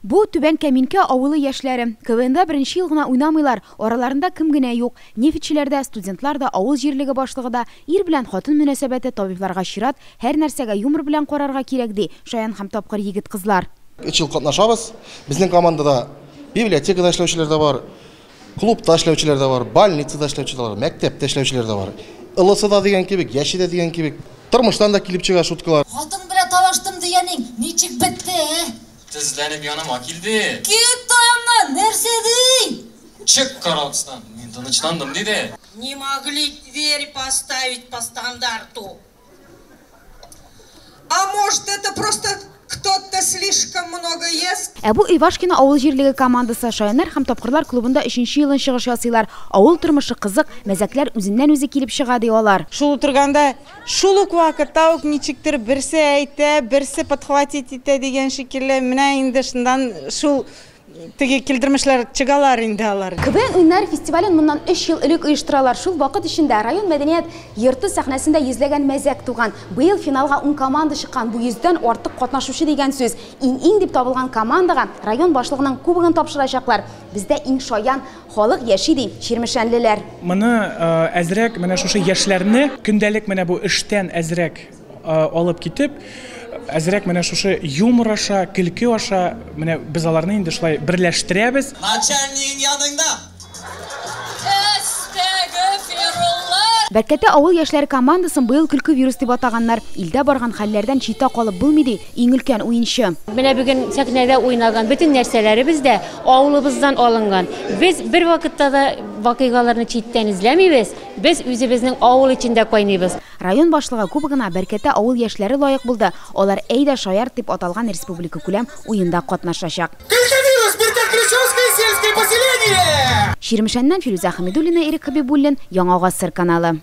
Бу Түбән Кәминкә авылы яшьләре. КВНда беренче ел гына уйнамыйлар, араларында кем генә юк. Нефтьчеләр дә, студентлар да, авыл җирлеге башлыгы да, ир белән хатын мөнәсәбәте, табибларга чират, һәр нәрсәгә юмор белән карарга кирәк, ди шаян һәм тапкыр егет-кызлар. Өч ел катнашабыз. Безнең командада библиотекада эшләүчеләр дә бар, клубта эшләүчеләр дә бар, больницада эшләүчеләр дә бар, мәктәптә эшләүчеләр дә бар. Ылысы да дигән кебек, яше дә дигән кебек. Тормыштан да килеп чыга шуткалар. Хатын белән талаштым дигәнең ничек бетте, ә? Тезләнеп яныма килде. Кит таямнан, нәрсә ди? Чык каралтысынан, мин тынычландым, диде. Не могли дверь поставить по стандарту. А может, это просто кто-то слишком много ест? Ә бу Ивашкино авыл җирлеге командасы. Шаяннар һәм тапкырлар клубында өченче елын чыгыш ясыйлар. Авыл тормышы кызык, мәзәкләр үзеннән-үзе килеп чыга, ди алар. Шул утырганда, шул ук вакытта ук ничектер берсе әйтә, берсе подхватить итә дигән шикелле, менә инде шуннан шул теге килдермешләр чыгалар инде алар. КВН уеннары фестивален моннан өч ел элек оештыралар. Шул вакыт эчендә район мәдәният йорты сәхнәсендә йөзләгән мәзәк туган. Быел финалга ун команда чыккан. Бу йөздән артык катнашучы дигән сүз. Иң-иң дип табылган командага район башлыгының кубогын тапшырачаклар. Бездә иң шаян халык яши, ди чирмешәнлеләр. Моны әзрәк менә шушы яшьләрне көндәлек менә бу эштән әзрәк алып китеп, әзрәк менә шушы юмор аша, көлке аша менә без аларны инде шулай берләштерәбез. Начальнигың яныңда. Әстәгыфирулла! Бәркәтә авыл яшьләре командасын быел көлке вирус дип атаганнар. Илдә барган хәлләрдән читтә калып булмый, ди иң өлкән уенчы. Менә бүген сәхнәдә уйнаган бөтен нәрсәләребез дә авылыбыздан алынган. Без бервакытта да вакыйгаларны читтән эзләмибез, без үзебезнең авыл эчендә кайныйбыз. Район башлыгы кубогына Бәркәтә авыл яшьләре лаек булды. Алар Әйдә шаярт дип аталган республикакүләм уенда катнашачак. Көлке вирус, Биркәт-Ключевское сельское поселение! Чирмешәннән Филүзә Хәмидуллина, Ирек Хәбибуллин, Яңа Гасыр каналы.